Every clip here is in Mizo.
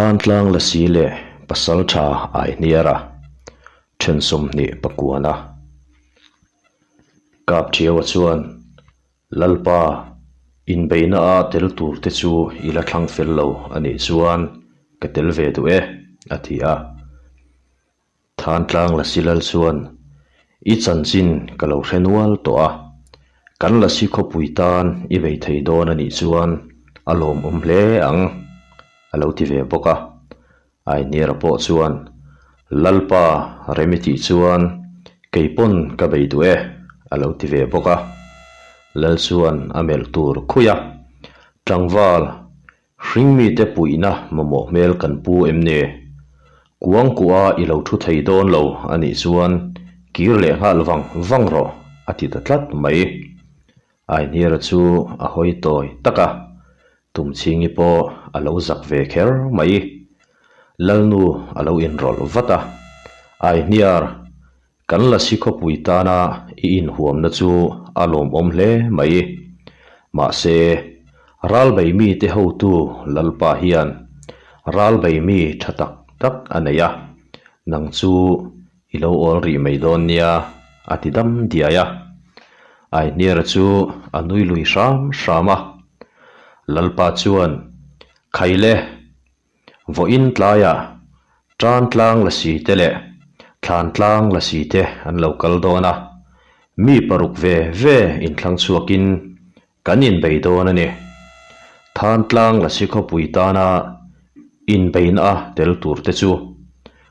Thantlang Lasi leh Pasaltha Aihniara then 20 pakuana. Kapthiaua chuan Lalpa inbeihna a tel tur te chu i la thlang fel lo a nih chuan ka tel ve duh e, a ti a. Thantlang Lasi Lal chuan, I chanchin ka lo hre nual tawh a, kan Lasi khawpui tan i bei thei dawn a nih chuan a lawmawm hle ang, a lo ti ve bawk a. Ainiara pawh chuan, Lalpa rem i tih chuan kei pawn ka bei duh e, a lo ti ve bawk a. Lal chuan a melh tur khui a, Tlangval, Hringmite puihna mamawh hmel kan pu em ni? Kuangkuah i lo thu thei dawn lo a nih chuan kir leh nghal vang vang rawh, a ti ta tlat mai. Ainiara chu a hawi tawi tak a, Tumchhingi pawh a lo zak ve kher mai. Lalnu a lo inrawlh vat a, Ainiar, kan Lasi khawpui tana i inhuamna chu a lawmawm hle mai. Mahse, ralbei mite hotu Lalpa hian ralbei mi tha tak tak a nei a, nang chu I lo awl rih mai dawn nia, a ti dam diai a. Aihniara chu a nui lui hram hram a. Lalpa chuan, Khaile, vawiin tlaiah tan tlang la si te leh thlan tlang la si te an lo kal dawn a, mi paruk ve ve inthlang chhuakin kan inbei dawn a ni. Than tlang Lasi khawpui tana inbeina a tel tur te chu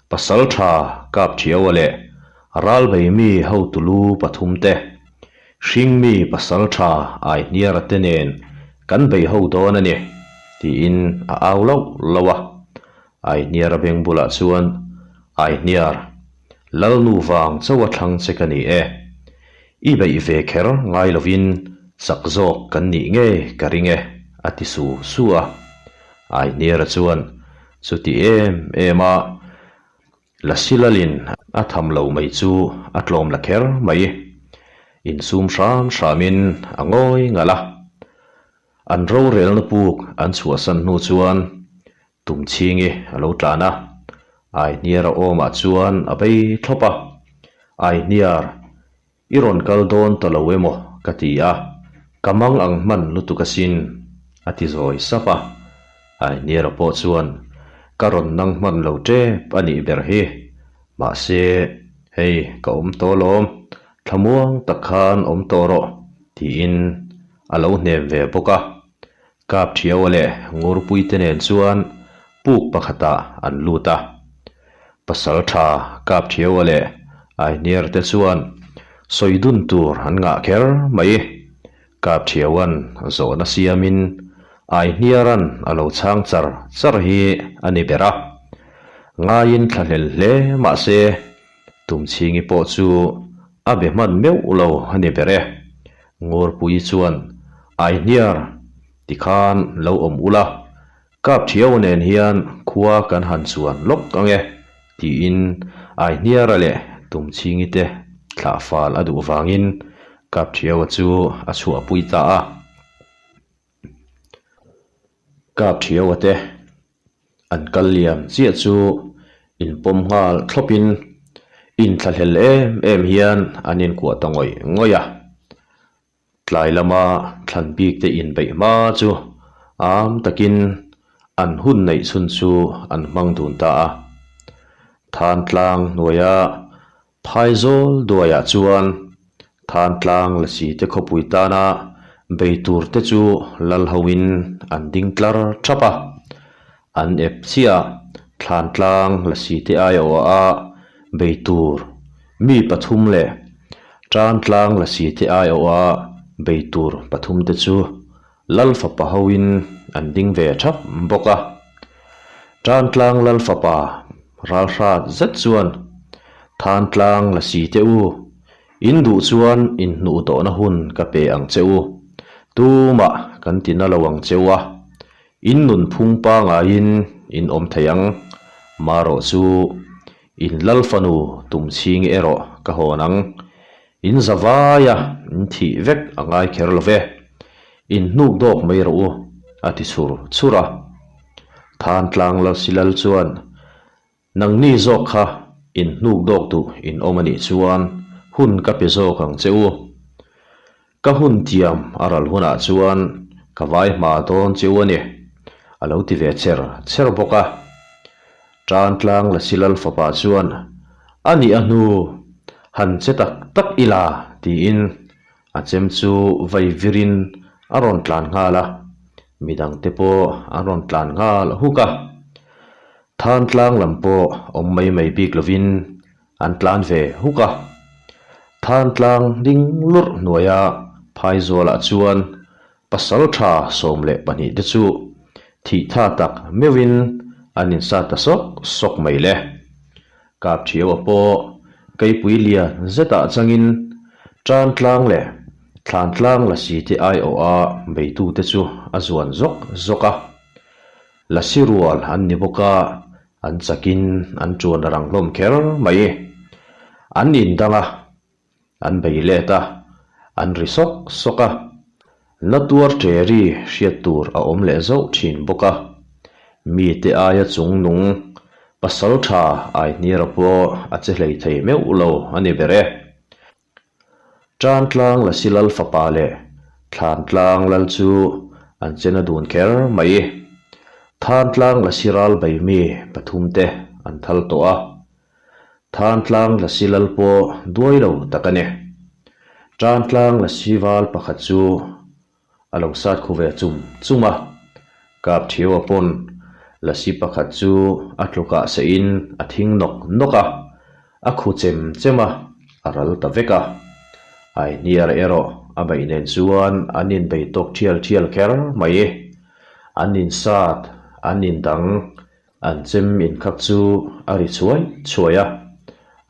Pasal tha Kap Thiaua leh Ralbei mi hotu lu pathum te, Hringmi Pasal tha Aihniara te nen kan bei ho dawn a ni, tiin a au lauh lauh a. Aihniara beng bulah chuan, Aihniar, Lalnu vang chauha thlang che ka ni e. I beih ve kher ngai lovin chak zawk kan nih nge ka ring e, a ti su su a. Aihniara chuan chuti em em a Lasilalin a tham lo mai chu a tlawm la kher mai. Insum hram hramin a ngawi ngalh a. An rorelna puk an chhuahsan hnu chuan Tumchhingi a lo tlan a, Aihniar a awmah chuan a bei thlawp a, Aihniar, i rawn kal dawn ta lo emaw ka ti a, ka mang ang hman lutuk asin, a ti zawi sap a. Aihniara pawh chuan, Ka rawn nang hman lo tep a nih ber hi, mahse, hei ka awm tawh alawm, thlamuang tak khan awm tawh rawh, tiin a lo hnem ve bawk a. Kap Thiaua leh Ngurpuite nen chuan puk pakhatah an lut a. Pasal tha Kap Thiaua leh Aihniar te chuan sawi dun tur an ngah kher mai. Kap Thiauan zawhna siamin Aihniaran a lo chhang char char hi a ni ber a. Ngaiin thlahlel hle mah se Tumchhingi pawh chu a be hman meuh lo a ni ber e. Ngurpui chuan, Aihniar, tikhan lo awm ula, Kap Thiau nen hian khua kan han chuan lawk ang e, tiin Aihniara leh Tumchhingi te thlah fal a duh vangin Kap Thiaua chu a chhuahpui ta a. Kap Thiaua te An kal liam chiah chu inpawm nghal thlawpin inthlahlel em em hian an inkuah ta ngawih ngawih a. Tlai lama thlan bik te inbeih hma chu am takin an hun neih chhun chu an hmang dun ta a. Thantlang hnuaia Phaizawl duaiah chuan Thantlang Lasi te khawpui tana bei tur te chu lal hoin an ding tlar thap a. An ep chiah Thlantlang Lasi te aiawh a bei tur mi pathum leh Tantlang Lasi te aiawh a bei tur pathum te chu Lal fapa hoin an ding ve thap bawk a. Tantlang Lal fapa Ralhrat zet chuan, Thantlang Lasi te u, in duh chuan in hnuh tawhna hun ka pe ang che u. Tumah kan ti na lo ang che u a, in nunphung pangaiin in awm thei ang. Marawh chu in Lal fanu tumchhing erawh ka hawn ang. In zavaia in thih vek a ngai kher lo ve. In hnuk dawk mai rawh u, a ti chhur chhur a. Thantlang Lasi Lal chuan, Nangni zawk kha in hnuk dawk duh in awm a nih chuan hun ka pe zawk ang che u. Ka hun tiam a ral hunah chuan ka vai hma dawn che u a ni, a lo ti ve cher cher bawk a. Tantlang Lasi Lal fapa chuan, A nih a hnu, han che tak tak ila, tiin A chem chu vai virin a rawn tlan nghal a, midangte pawh an rawn tlan nghal huk a. Thantlang lam pawh awm mai mai bik lovin an tlan ve huk a. Thantlang ding lurh hnuaia phaizualah chuan pasal tha 12 te chu thih tha tak meuhin an insa ta sawk sawk mai le. Kapthiaua pawh keipui lian zetah changin Tantlang leh Thlantlang lasi te aiawha beitute chu a zuan zawk zawk a. Lasi rual an ni bawk a, an chakin an tuan a rang hlawm kher mai. An indang a, an bei let a, an ri sawk sawk a. Na tuar ṭe ri hriat tur a awm leh zauh ṭhin bawk a. Mite aia chungnung pasal ṭha Aihnira pawh a che hlei thei meuh lo a ni ber e. Ṭantlang Lasi Lal fapa leh Thlantlang Lal chu an che na dun kher mai. Thantlang Lasi ral bei mi pathumte an thal tawh a. Thantlang Lasi Lal pawh duai lo tak a ni. Tantlang Lasi val pakhat chu a lo sat khu ve chum chum a. Kapthiaua pawn Lasi pakhat chu a tlukah seihin a thing nawk nawk a, a khu chem chem a, a ral ta vek a. Aihniar erawh a beih nen chuan an inbei tawk thial thial kher mai. An insat, an indang An chem inkhak chu a ri chhuai chhuai a,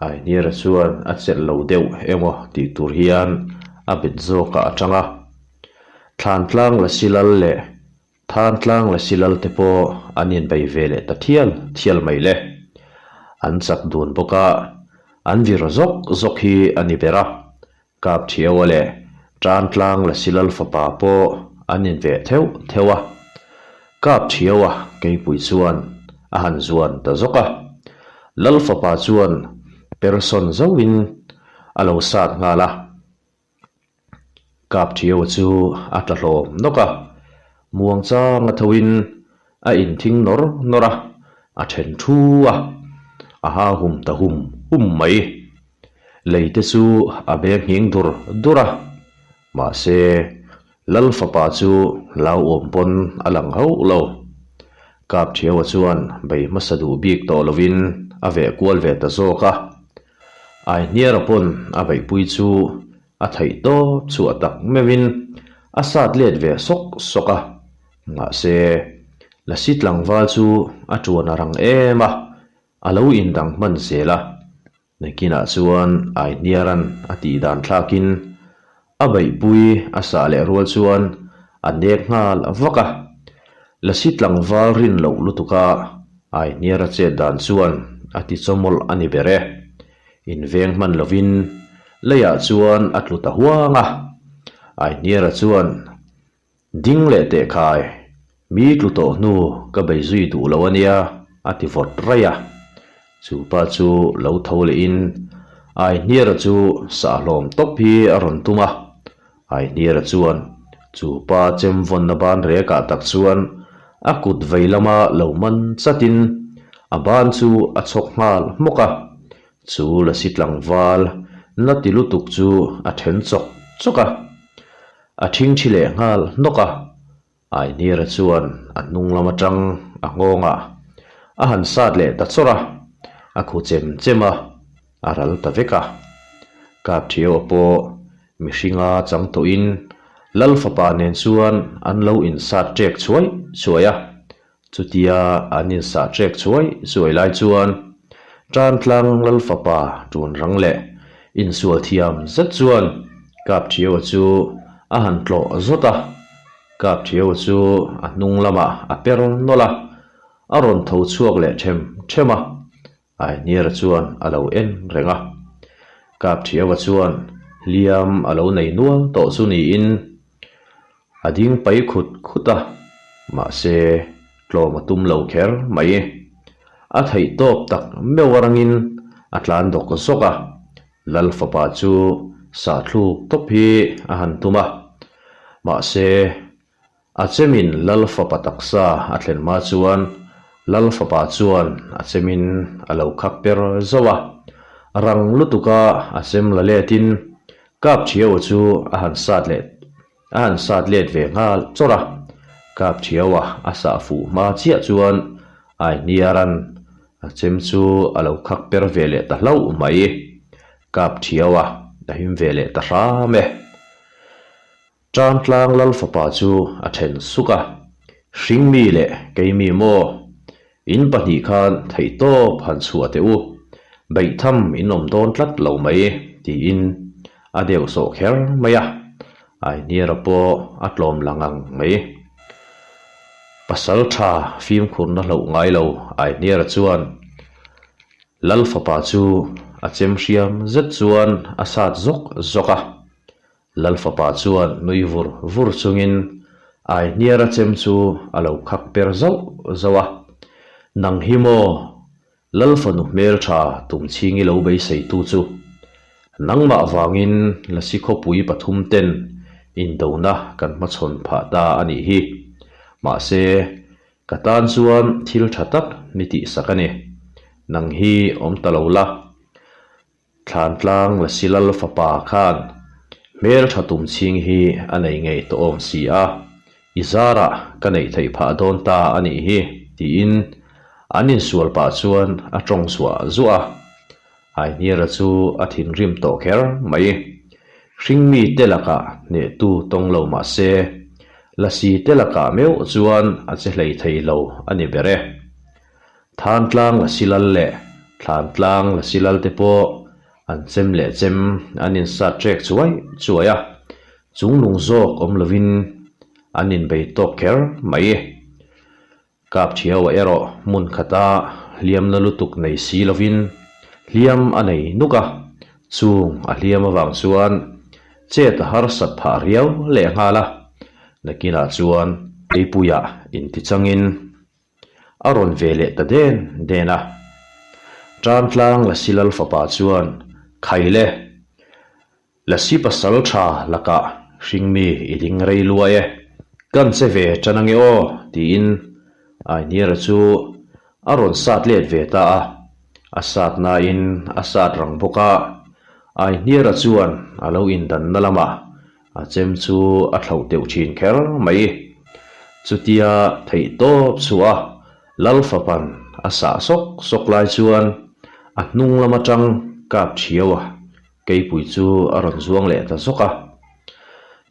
Aihniara chuan a chelh lo deuh emaw tih tur hian a bet zawkah a tang a. Thlantlang Lasi Lal leh Thantlang Lasi Lal te pawh an inbei ve leh ta thial thial mai le. An chak dun bawk a, an vir zawk zawk hi a ni ber a. Kapthiaua leh Tantlang Lasi Lal fapa pawh an inveh theuh theuh a. Kapthiaua keipui chuan a han zuan ta zawk a. Lal fapa chuan persawn zauhin a lo sat nghal a. Kapthiaua chu a tla hlawm nawk a, muangchang a thoin a inthing nawr nawr a, a then thu a, a ha hum ta hum hum mai. Lei te chu a beng nghing dur dur a, mahse Lal fapa chu hlauhawm pawn a lang hauh lo. Kapthiaua chuan bei hmasa duh bik tawh lovin a veh kual ve ta zawk a, Aihniara pawn a beihpui chu A theih tawp chhuah tak meuhin a sat let ve sawk sawk a, mahse Lasi tlangval chu a tuan a rang em a, a lo indang hman zel a. Nakinah chuan Aihniaran a tih dan thlakin a beihpui a sah leh rual chuan a nek nghal vak a. Lasi tlangval rin loh lutuka Aihniara chet dan chuan a ti chawmawlh a ni ber e. Inveng hman lovin leiah chuan a tlu ta huang a. Aihniara chuan, Ding leh teh khai, mi tlu tawh hnu ka bei zui duh lo a nia, a ti vawt raih a. Chu pa chu lo tho lehin Aihniara chu sahhlawm tawp hi a rawn tum a. Aihniara chuan chu pa chem vawnna ban rekah tak chuan a kut vei lama lo man chatin a ban chu a chhawk nghal hmawk a, chu lasi tlangval na ti lutuk chu a then chawk chawk a, a thingthi leh nghal hnawk a. Aihniara chuan a hnung lam atang a nghawng a, a han sat leh ta chawrh a, a khu chem chem a, a ral ta vek a. Kapthiaua pawh mihringa chang tawhin Lal fapa nen chuan an lo insat ṭek chhuai chhuai a. Chutia an insah ṭek chhuai chhuai lai chuan Tantlang Lal fapa ṭun rang leh insual thiam zet chuan Kapthiaua chu a han tlawh zawt a. Kapthiaua chu a hnung lamah a per nawlh a, a rawn tho chhuak leh ṭhem ṭhem a. Aihniara chuan a lo en reng a. Kapthiaua chuan hliam a lo nei nual tawh chu niin a ding pai khut khut a, mahse Tlawm a tum lo kher mai. A theih tawp tak meuh arangin a tlan dawk zawk a, Lal fapa chu sahthluk tawp hi a han tum a. Mahse, a chemin Lal fapa taksa a thlen hma chuan Lal fapa chuan a chemin a lo khak per zauh a. Rang lutuka a chem la letin Kapthiaua chu a han sat leh A han sat let ve nghal chawrh a, kap thiau a a sah fuh hma chiah chuan Aihniaran a chem chu a lo khak per ve leh ta hlauh mai. Kap thiau a a him ve leh ta hram e. Tantlang Lal fapa chu a then suk a, Hringmi leh keimi maw? In pahnih khan theihtawp han chhuah teh u, beihtham in awm dawn tlat lo mai, tiin a deuh sawh kher mai a, Aihniara pawh a tlawm lang ang mai. Pasal tha fimkhurna hloh ngai lo Aihniara chuan Lal fapa chu a chem hriam zet chuan a sat zawk zawk a, Lal fapa chuan nui vur vur chungin Aihniara chem chu a lo khak per zauh zauh a, Nang hi maw Lal fanu hmeltha tumchhingi lo beiseitu chu nangmah vangin Lasi khawpui pathum ten indona kan hmachhawn phah ta a nih hi. Mahse, ka tan chuan thil tha tak ni tihsak a ni. Nang hi awm ta lo la. Thlantlang Lasi Lal fapa khan hmeltha tum chhing hi a nei ngei tawh awm si a, i zarah ka neih theih phah dawn ta a nih hi, tiin an insual pah chuan a tawng zuah zuah a. Aihniara chu a thinrim tawh kher mai. Hringmi te lakah hnehtu tawng lo mah se, Lasi te lakah meuh chuan a che hlei thei lo a ni ber e. Thantlang Lasi Lal leh Thlantlang Lasi Lal te pawh an chem leh chem an insat ṭek chuai chuai a, chunglung zawk awm lovin an inbei tawk kher mai. Kapṭhiaua erawh hmun khata hliamna lutuk nei si lovin hliam a nei nuk a, chung a hliam avang chuan chet a harsat phah riau lehnghal a, nakinah chuan Eipuiah intichangin A rawn ve leh ta den den a. Tantlang Lasi Lal fapa chuan, Khaile, Lasi pasal tha lakah hringmi i ding rei luai e, kan che ve tan ange aw, tiin Ainiara chu a rawn sat let ve ta a. A sat nain a sat rang bawk a, Ainiara chuan a lo indanna lamah A chem chu a thlauh teuh thin kher mai. Chutia theih tawp chhuah a Lalfapan a sah sawk sawk lai chuan a hnung lam atang kap thiau a, keipui chu a rawn zuang leh ta zawk a.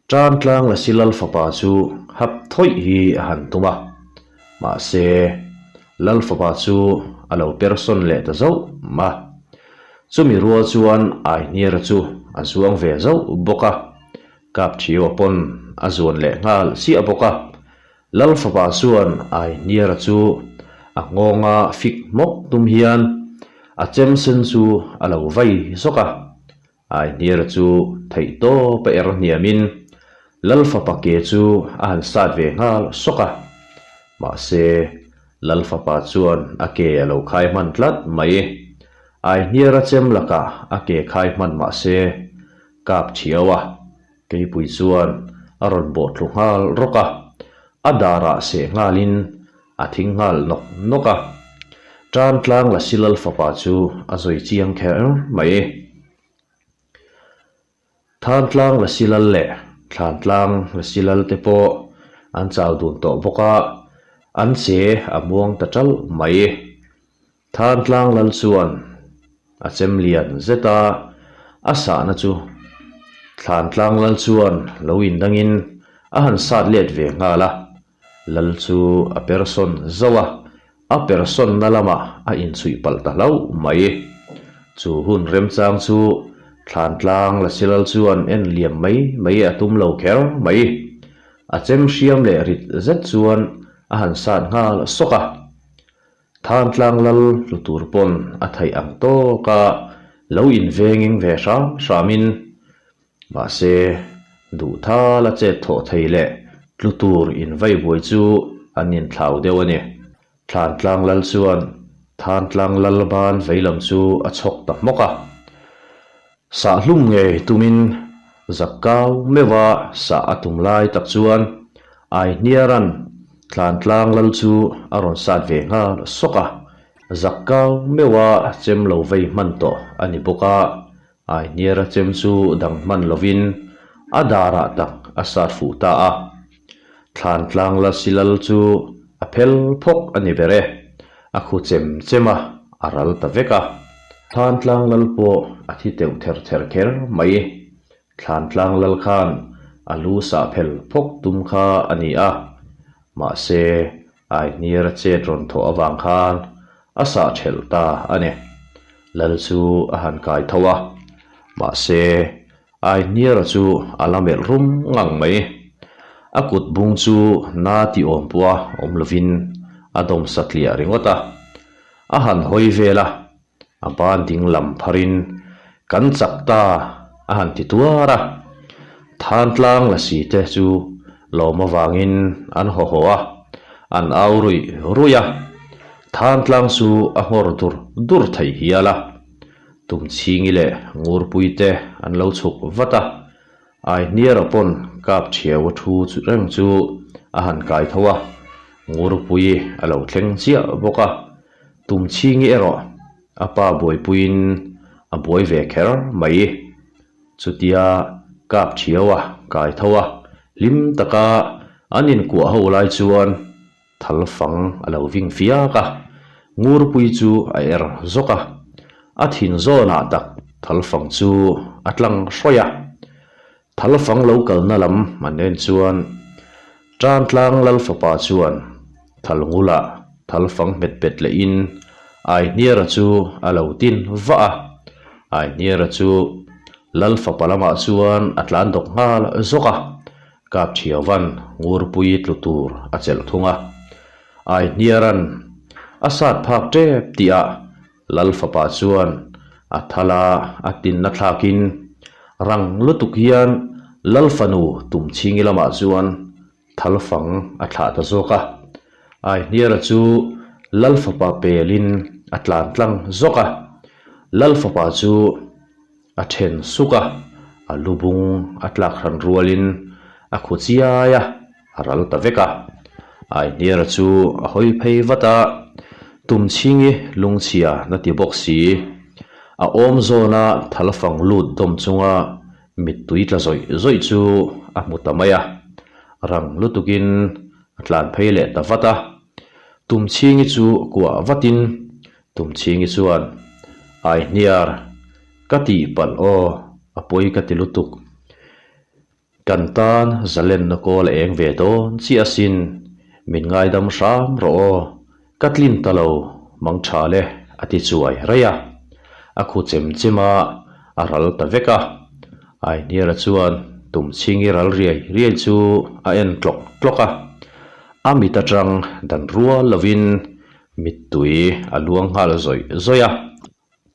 Tantlang Lasi Lalfapa chu hap thawih hi a han tum a, mahse Lalfapa chu a lo persawn leh ta zauh ma. Chumi rual chuan Aihniara chu a zuang ve zauh bawk a, Kapthiaua pawn a zuan leh nghal chiah bawk a. Lalfapa chuan Aihniara chu a nghawnga fik hmawk tum hian a chem sen chu a lo vai zawk a. Aihniara chu theihtawp a er hniamin Lalfapa ke chu a han sat ve nghal sawk a. Mahse, Lalfapa chuan a ke a lo khai hman tlat mai. Aihniara chem lakah a ke khai hman mah se, kap thiau a, keipui chuan a rawn bawh thlu nghal rawk a, a darah seh nghalin a thing nghal nawk nawk a. Tantlang Lasi Lalfapa chu a zawi chiang kher mai. Thantlang Lasi Lal leh Thlantlang Lasi Lal te pawh an chau dun tawh bawk a, an che a muang ta ṭalh mai. Thantlang Lal chuan a chem lian zet a, a sahna chu Thlantlang Lal chuan lo indangin a han sat let ve nghal a, Lal chu a persawn zauh a, a persawnna lamah a inchhuih palh ta hlauh mai. Chu hun remchang chu Thlantlang Lasi Lal chuan en liam mai mai a tum lo kher mai. A chem hriam leh rit zet chuan a han sat nghal sawk a. Thantlang Lal hlu tur pawn a theih ang tawka lo invenging ve hram hramin Mahse, duh thal a chet thawh thei leh tlu tur invai buai chu an inthlau deuh a ni. Thlantlang lal chuan Thantlang lal ban veilam chu a chhawk ta hmawk a. Sahhlum ngei tumin Zakkau meuha sah a tum lai tak chuan Aihniara'n Thlantlang lal chu a rawn sat ve nghal sawk a. Zakkau meuha chem lo vei hman tawh a ni bawk a, Aihniara chem chu dang hman lovin a darah tak a sat fuh ta a. Thlantlang lasi lal chu a phel phawk a ni ber e. A khu chem chem a, a ral ta vek a. Thlantlang lal pawh a thi teuh ther ther kher mai. Thlantlang lal khan a lu sah phel phawk tum kha a ni a. Mahse, Aihniara chet rawn thawh avang khan a sah thelh ta a ni. Lal chu a han kai tho a. Mahse, Aihniara chu a la melh rum ngang mai. A kut bung chu na ti awm pawha awm lovin a dawm satliah ringawt a. A han hawi vel a, a ban ding lam pharin, Kan chak ta! a han ti tuar a. Thantlang lasi te chu lawm avangin an haw haw a, an au ruih ruih a. Thantlang chu a nghawr dur dur thei hial a. Tumchhingi leh Ngurpui te an lo chhuk vat a, Aihniara pawn kap thiau a thu reng chu a han kai tho a, Ngurpui a lo thleng chiah bawk a, Tumchhingi erawh a pa buaipuiin a buai ve kher mai. Chutia kap thiau a kai tho a, hlim taka an inkuah ho lai chuan Thal fang a lo ving fiak a, Ngurpui chu a er zawk a, a thin zawnah tak thal fang chu a tlang hrawih a. Thal fang lo kalna lam an en chuan Tantlang Lal fapa chuan thal ngulah thal fang hmet bet lehin Aihniara chu a lo tin vah a, Aihniara chu Lal fapa lamah chuan a tlan dawk nghal zawk a. Kap Thiauvan Ngurpui tlu tur a chelh thung a, Aihniaran a sat phak tep tihah Lal fapa chuan a thal a, a tinna thlakin rang lutuk hian Lal fanu Tumchhingi lamah chuan thal fang a thlah ta zawk a. Aihniara chu Lal fapa pelin a tlan tlang zawk a, Lal fapa chu A then suk a, a lu bung a tlak hran rualin a khu chiai a, a ral ta vek a. Aihniara chu a hawi phei vat a, Tumchhingi lungchhia na ti bawk si. A awm zawna thal fang lut dawm chunga mittui tla zawih zawih chu a hmu ta mai a, rang lutukin a tlan phei leh ta vat a. Tumchhingi chu kuah vatin Tumchhingi chuan, Aihniar, ka tih palh aw, a pawi ka ti lutuk. Kan tan zalenna kawl a eng ve dawn chiah asin, min ngaidam hram rawh aw, ka tlin ta lo, mang tha le, a ti chuai raih a. A khu chem chem a, a ral ta vek a. Aihniara chuan Tumchhingi ral riai riai chu a en tlawk tlawk a. A mit atang dan rual lovin Mittui a luang nghal zawih zawih a,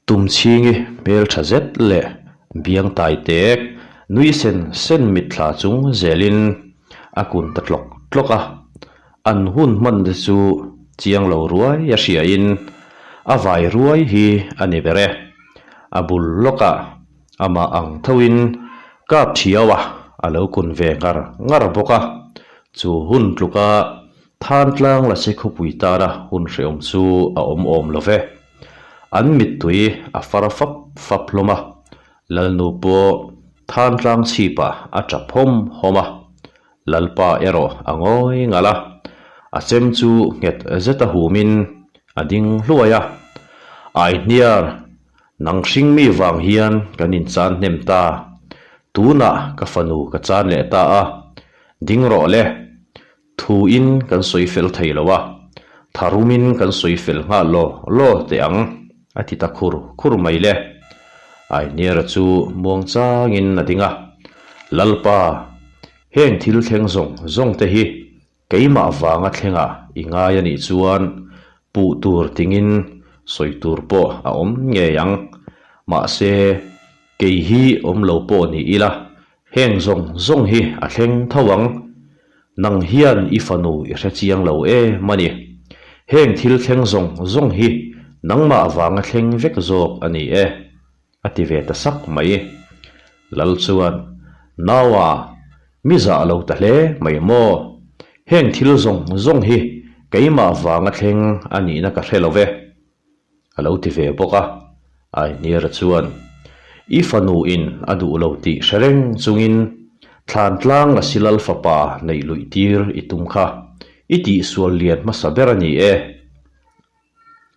Tumchhingi hmel tha zet leh biang tai tek nui sen sen mitthla chung zelin a kun ta tlawk tlawk a, an hun hman te chu chiang lo ruai a hriain a vai ruai hi a ni ber e. A bul lawkah amah ang thoin kap thiau a a lo kun ve ngar ngar bawk a, chu hun tluka Thantlang Lasi khawpui tana hun hrehawm chu a awm awm lo ve. An mittui a far fap fap hlawm a, Lalnu pawh Thantlang chhipah a tap hawm hawm a. Lalpa erawh a ngawi ngalh a, a chem chu nghet zeta humin a ding hluai a. Aihniar, nang hringmi vang hian kan inchan hnem ta, tunah ka fanu ka chan leh ta a, ding rawh le. Thu in kan sawi fel thei lo a, tharum in kan sawi fel nghal law law teh ang, a ti ta khur khur mai le. Aihniara chu muang chang in a ding a, Lalpa, heng thil thleng zawng zawng te hi keimah vanga thlengah i ngai a nih chuan puh tur tingin sawi tur pawh a awm ngei ang. Mahse, kei hi awm lo pawh ni ila, heng zawng zawng hi a thleng tho ang. Nang hian i fanu i hre chiang lo em a ni. Heng thil thleng zawng zawng hi nangmah vanga thleng vek zawk a ni e, a ti ve ta sak mai. Lal chuan, Naua, mi zah lo ta hle mai maw? Heng thil zawng zawng hi keimah vanga thleng a nihna ka hre lo ve. A lo ti ve bawk a, Aihniara chuan, I fanu in a duh lo tih hre reng chungin Thlantlang Lasi Lal fapa neih luih tir i tum kha i tihsual lian hmasa ber a ni e,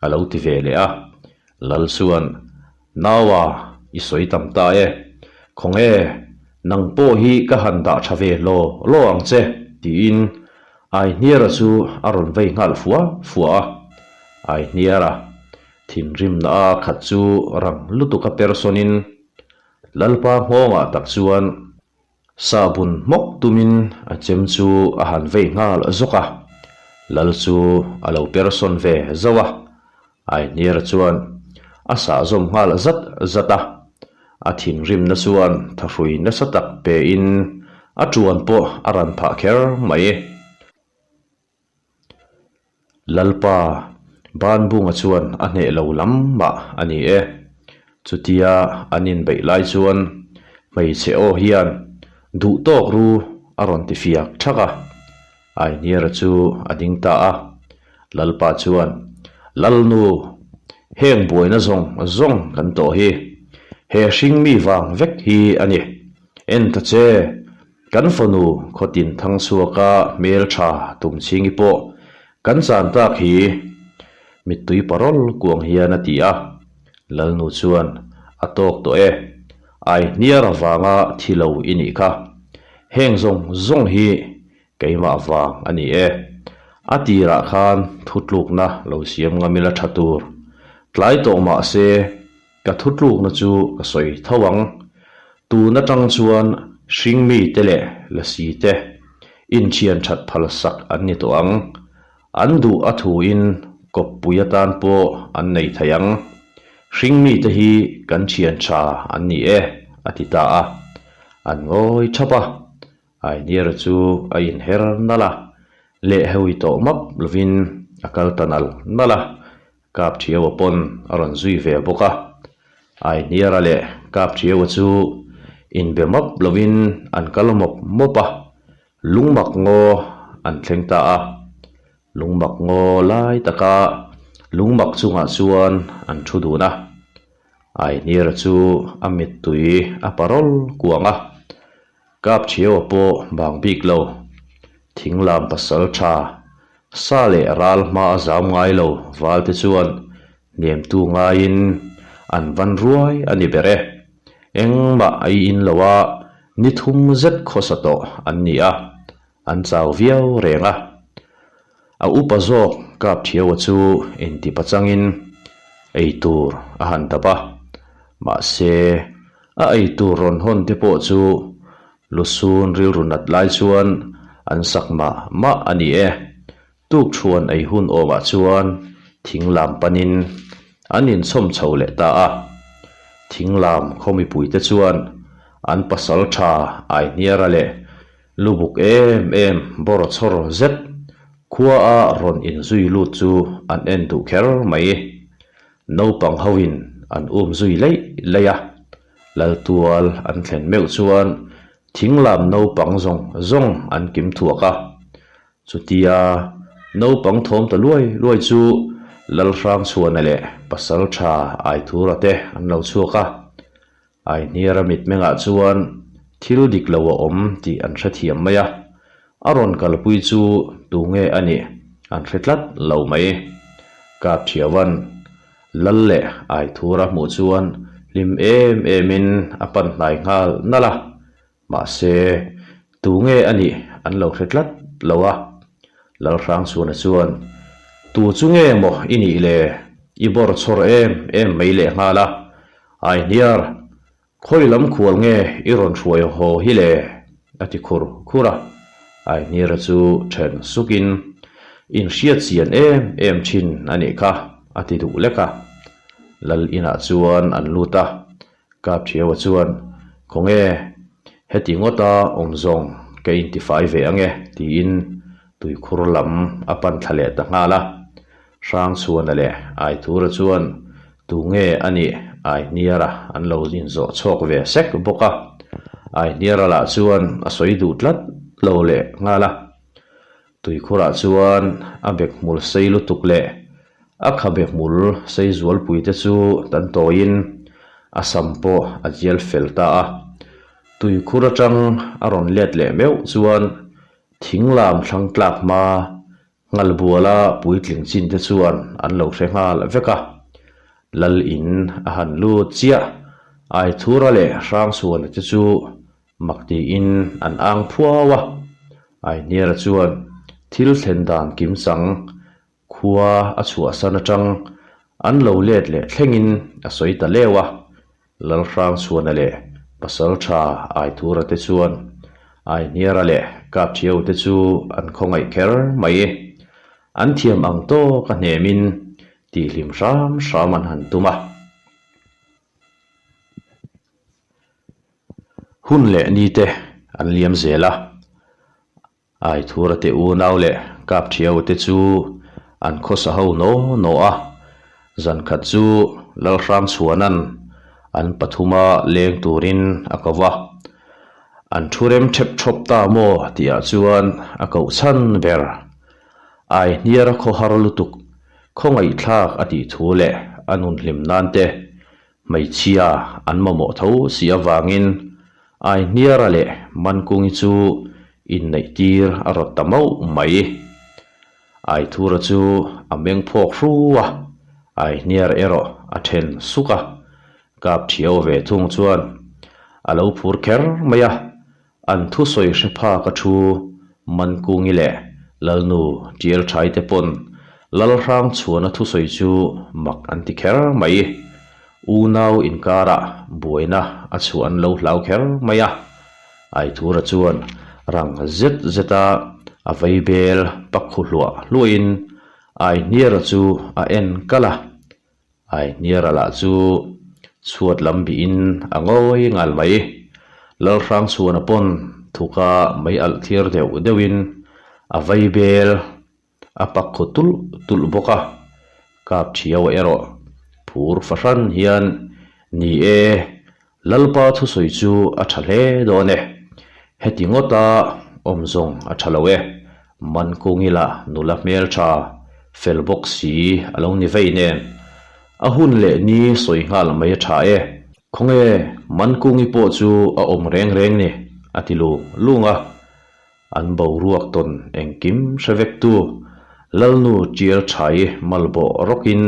a lo ti ve leh a. Lal chuan, Naua, i sawi tam ta e, khawnge nang pawh hi ka han dah tha ve law law ang che, tiin Aihniara chu a rawn vei nghal fua fua a. Aihniara thinrimna a khat chu rang lutuk a persawnin Lalpa nghawngah tak chuan sahbun hmawk tumin a chem chu a han vei nghal zawk a. Lal chu a lo persawn ve zauh a. Aihniara chuan a sah zawm nghal zat zat a. A thinrimna chuan thahrui nasa tak pein a tuan pawh a ran phah kher mai. Lalpa, Banbunga chuan a hneh lo lam mah a ni e. Chutia an inbeih lai chuan hmeichhe aw hian duh tawk ru a rawn ti fiak thak a. Ainiara chu a ding ta a. Lalpa chuan, Lalnu, heng buaina zawng zawng kan tawh hi he hringmi vang vek hi a ni. En ta che, Kan fanu khawtin thang chhuaka hmel tha tum chhingi pawh kan chan tak hi mittui parawl kuang hian a ti a. Lalnu chuan a tawk tawh e, ai hniar avanga thi lo i nih kha. Heng zawng zawng hi keimah vang a ni e. A tirah khan thutlukna lo siam ngam ila tha tur. Tlai tawh mah se Ka thutlukna chu ka sawi tho ang. Tun atang chuan hringmi te leh lasi te inthian that phal sak an ni tawh ang. An duh a thuin kawppui atan pawh an nei thei ang. Hringmi te hi kan thian tha an ni e, a ti ta a. An ngawi thap a. Ainiera chu a inher nalh a, lehhawi tawh map lovin a kal ta nal nalh a. Kapṭhiaua pawn a rawn zui ve bawk a, Aihniara leh Kapṭhiaua chu inbe map lovin an kal mawp mawp a, lungmak ngaw an thleng ta a. Lungmak ngaw lai taka lungmak chungah chuan an thu dun a, Aihniara chu a mittui a parawl kuang a, Kapṭhiaua pawh bang bik lo, thinglam pasal ṭha Sa leh ral hma a zam ngai lo val te chuan hnemtu ngaiin an van ruai a ni ber e. Engmah a i in lo a, ni thum zet khawsa tawh an ni a, an chau viau reng a. A upa zawk Kapthiaua chu inti pachangin ei tur a han dap a, mahse a ei tur rawn hawn te pawh chu Lusun rilru nat lai chuan an sak mah mah a ni e. Tukṭhuan ei hun awmah chuan thing lam panin an inchhawm chho leh ta a. Thing lam khaw mipuite chuan an pasal ṭha Aihniara leh lubuk em em bawr chhawr zet khua a rawn inzui lut chu an en duh kher mai. Naupang hoin an um zui leih leih a. Laltual an thlen meuh chuan thinglam naupang zawng zawng an kim thuak a. Chutia naupang thawm ta luai luai chu Lalhrangchhuana leh Pasaltha Aithura te an lo chhuak a. Aihniara mitmengah chuan thil dik lo a awm tih an hrethiam mai a, a rawn kalpui chu tunge a nih an hre tlat lo mai. Kapthiavan Lal leh Aithura hmuh chuan hlim em emin a pan hnai nghal nalh a, mahse tunge a nih an lo hre tlat lo a. Lalhrangchhuana chuan, Tu chu nge maw i nih le? I bawr chhawr em em mai leh nghal a, Aihniar, khawi lam khual nge i rawn hruai haw hi le? a ti khur khur a. Aihniara chu then sukin, Inhriat chian em em thin a nih kha, a ti duh lek a. Lal inah chuan an lut a, Kapthiaua chuan, Khawnge, heti ngawta awm zawng? ka intifai ve ang e, tiin tuikhur lam a pan thla leh ta nghal a. Hrangchhuana leh Aithura chuan tunge a nih Aihniara an lo inzawh chhawk ve sek bawk a. Aihniara lah chuan a sawi duh tlat lo leh nghal a. Tuikhurah chuan a bek hmul sei lutuk leh a khabe hmul sei zualpui te chu tan tawiin a sam pawh a zial fel ta a. Tuikhur atang a rawn let leh meuh chuan thing lam thlang tlak hma Nghalbuala puitling chin te chuan an lo hre nghal vek a. Lal in a han lut chiah, Aithura leh Hrangsuana te chu Mak tiin an ang phuau a, Aihniara chuan thil thlen dan kimchang khua a chhuahsan atang an lo let leh thlengin a sawi ta leu a, Lalhrangchhuana leh Pasaltha Aithura te chuan Aihniara leh Kapthiau te chu an khawngaih kher mai. An thiam ang tawk a hnemin tihhlim hram hram an han tum a. Hun leh ni te an liam zel a, Aithura te unau leh Kapthiau te chu an khawsa ho naw naw a, zan khat chu Lalhrangchhuana'n an pathuma leng turin a ko va, an thu rem thep thawp ta maw tihah chuan a koh chhan ber. Aihniara khawhar lutuk khawngaihthlak a tih thu leh a nun hlim nan te Hmeichhia an mamawh tho si avangin Aihniara leh Mankungi chu inneihtir a rawt ta mauh mai. Aithura chu a meng phawk hru a, Aihniara erawh a then suk a, Kapthiau ve thung chuan a lo phur kher mai a, An thusawi hre phak a thu Mankungi leh Lalnu Tialthai te pawn Lalhrang chhuana thusawi chu mak an ti kher mai. Unau inkarah buaina a chhuah an lo hlau kher mai a. Aithura chuan rang zet zeta a vaibel pak khu hluah hluahin Aihniara chu a en kalh a. Aihniara lah chu chhuat lam bihin a ngawi ngal mai. Lalhrangchhuana pawn thuka mei alh thlir deuh deuhin a vai bel a pak khaw tulh tulh bawk a. Kap thiau erawh phur fahran hian ni e, Lalpa thusawi chu a tha hle dawn e. Heti ngawta awm zawng a tha lo e. Mankungila nula hmeltha fel bawk si a lo ni vei nen. A hun leh ni sawi nghal mai a tha e. Khawnge Mankungi pawh chu a awm reng reng ni a ti lung lung a. An boruak tawn engkim hre vektu Lalnu Tial Thai malbawh rawkin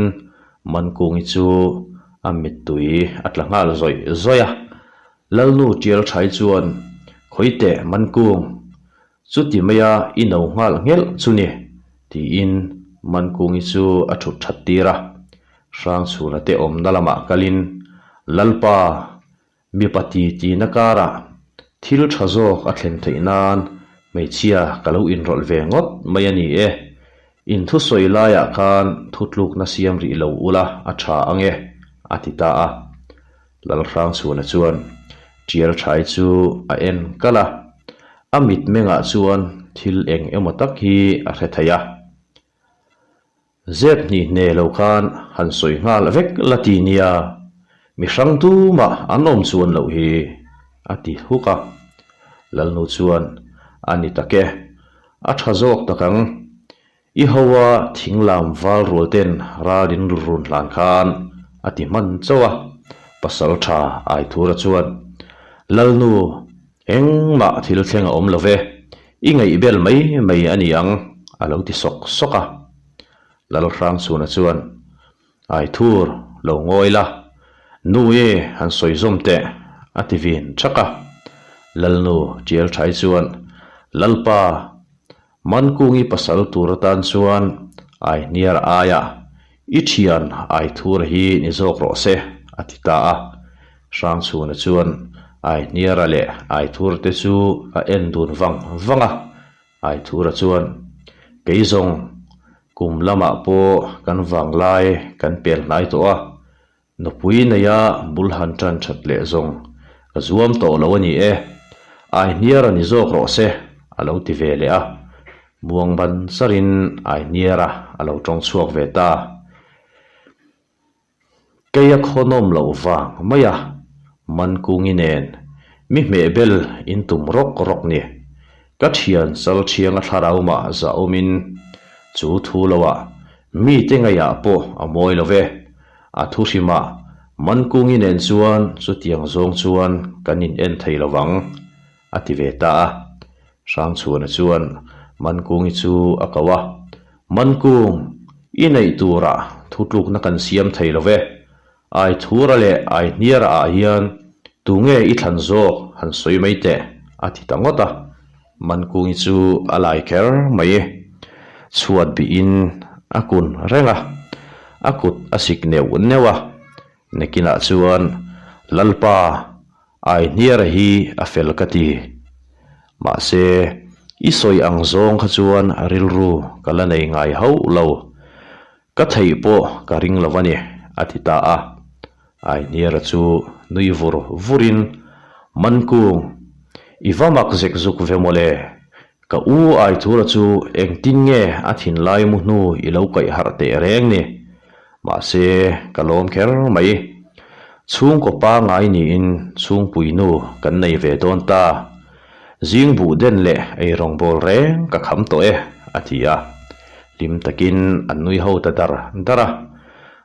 Mankungi chu a mittui a tla nghal zawih zawih a. Lalnu Tial Thai chuan, Khawiteh Mankung, chuti maia i no nghal nghelh chu ni, tiin Mankungi chu a thut that tir a. Hrangchhuna te awmna lamah kalin, Lalpa, Mipa ti tina karah thil tha zawk a thlen theih nan hmeichhia ka lo inrawlh ve ngawt mai a ni e. In thusawi laiah khan thutlukna siam rih lo ula a tha ang e, a ti ta a. Lalhrangchhuana chuan Tial Thai chu a en kalh a, a mitmengah chuan thil eng emaw tak hi a hre thei a. Zep hnih hne lo khan han sawi nghal vek la ti nia, mi hrang tumah an awm chuan loh hi, a ti huk a. Lalnu chuan, A ni tak e, a tha zawk tak ang. I hoa thinglam val rual ten ral in run hlan khan a ti hman chauh a. Pasal tha Aithura chuan, Lalnu, Engmah thil thleng a awm lo ve, i ngaihbel mai mai a ni ang, a lo ti sawk sawk a. Lalhrangchhuna chuan, Aithur, lo ngawi la, nu i han sawi zawm teh, a ti vin thak a. Lalnu Tialthai chuan, Lalpa, Mankungi pasal tur atan chuan Aihniara aia i thian Aithura hi ni zawk rawh se, a ti ta a. Hrangchhuna chuan Aihniara leh Aithura te chu a en dun vang vang a. Aithura chuan, Kei zawng, kum lamah pawh kan vanglai kan pel hnai tawh a, Nupui neia bul han tan that leh zawng ka zuam tawh lo a ni e, Aihniara ni zawk rawh se. a lo ti ve leh a. Muang ban charin Ainiara a lo tawng chhuak ve ta. Kei a khawnawm loh vang mai a, Mankungi nen mi hmehbel in tum rawk rawk ni. Ka thian Chalthianga thlarau mah zah awmin chu thu loah mite ngaihah pawh a mawi lo ve. A thu hrimah Mankungi nen chuan chutiang zawng chuan kan in en thei lo vang, a ti ve ta a. Hrangchhuana chuan Mankungi chu a ko a, Mankung, i neih turah thutlukna kan siam thei lo ve. Aithura leh Aihniara ah hian tunge i thlan zawk han sawi mai teh, a ti ta ngawt a. Mankungi chu a lai kher mai. Chhuat bihin a kun reng a, a kut a sik neuh neuh a. Nakinah chuan, Lalpa, Aihniara hi a fel ka ti. Mahse, i sawi ang zawng kha chuan rilru ka la nei ngai hauh lo. Ka theih pawh ka ring lo a ni, a ti ta a. Aihniara chu nui vur vurin, Mankung, i va mak zek zuk ve mawle. Ka u Aithura chu engtin nge a thinlai mu hnu i lo kaih harh teh reng ni? Mahse, ka lawm kher mai. Chhungkaw pangngai niin chhungpui nu kan nei ve dawn ta. Zing buh den leh eirawngbawl reng ka kham tawh e, a ti a. Hlim takin an nui ho ta dar dar a.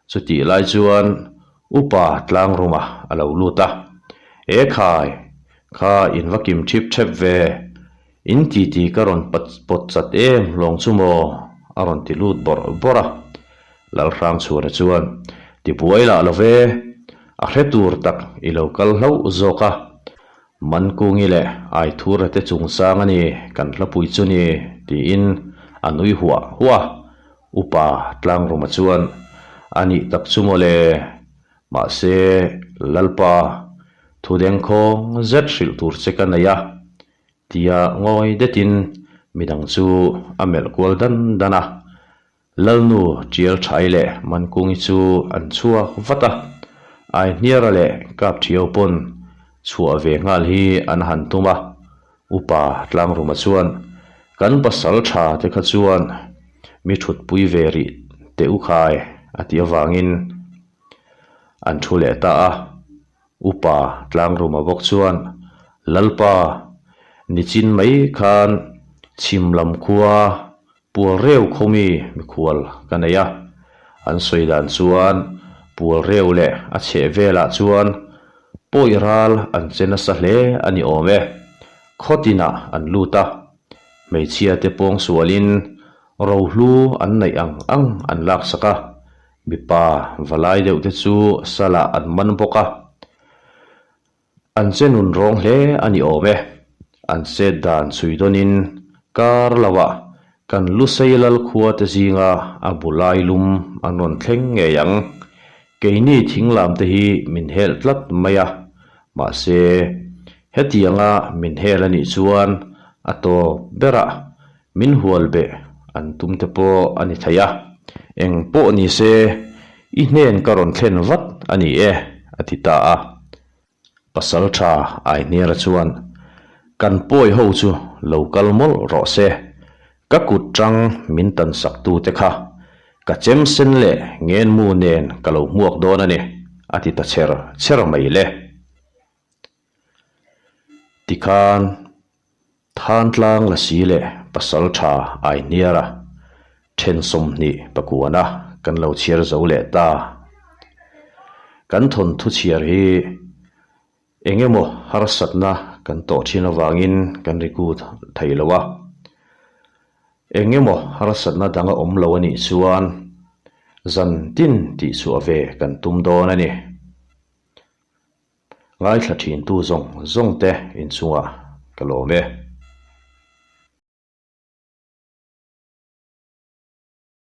Chutih lai chuan Upa Tlangruma a lo lut a. E khai, kha in va kim thip thep ve. In titi ka rawn pawt chat em lawng chu maw? a rawn ti lut bawrh bawrh a. Lalhrangchhuana chuan, Ti buai lah lo ve, a hre tur tak i lo kal hlauh zawk a. Mankungi leh Aithura te chungchang a ni kan hlapui chu ni, tiin a nui huah huah a. Upa Tlangruma chuan, A nih tak chu maw le, mahse Lalpa, thudengkhawng zet hrilh tur che ka nei a, Tia ngawi detin midang chu a melh kual dan dan a. Lalnu Tial Thai leh Mankungi chu an chhuak vat a, Aihniara leh Kapthiau pawn chhuah ve nghal hi an han tum a. Upa Tlangruma chuan, Kan pasal tha te kha chuan mi thutpui ve rih teh u khai a tih avangin an thu leh ta a. Upa Tlangruma bawk chuan, Lalpa, nichin mai khan chhim lam khua pual reu khawmi mikhual ka nei a. An sawi dan chuan pual reu leh a chheh velah chuan pawi ral an che nasa hle a ni awm e. Khaw tinah an lut a, hmeichhia te pawng sualin rohlu an neih ang ang an laksak a. Mipa valai deuh te chu salah an man bawk a, an che nun rawng hle a ni awm e. An set dan chhui dawnin kar loah kan Lusei lal khua te zinga a bu lai lum an rawn thleng ngei ang. Keini thinglam te hi min hel tlat mai a, mahse hetianga min hel a nih chuan a tawp berah Min hual beh an tum te pawh a ni thei a, eng pawh ni se i hnen ka rawn thlen vat a ni e, a ti ta a. Pasal tha Aihniara chuan, Kan pawi ho chu lo kal mawlh rawh se, ka kut tang min tan sak tu te kha ka chem sen leh ngenmu nen ka lo hmuak dawn a ni, a ti ta chher chher mai le. Tikhan Thantlang Lasi leh Pasaltha Aihniara then 20 pakuana kan lo chhiar zo leh ta. Kan thawnthu chhiar hi eng emaw harsatna kan tawh thin avangin kan rikut thei lo a. Eng emaw harsatna dang a awm lo a nih chuan zan tin tihchhuah ve kan tum dawn a ni. Ngaithla thintu zawng zawng te inchungah ka lawm e.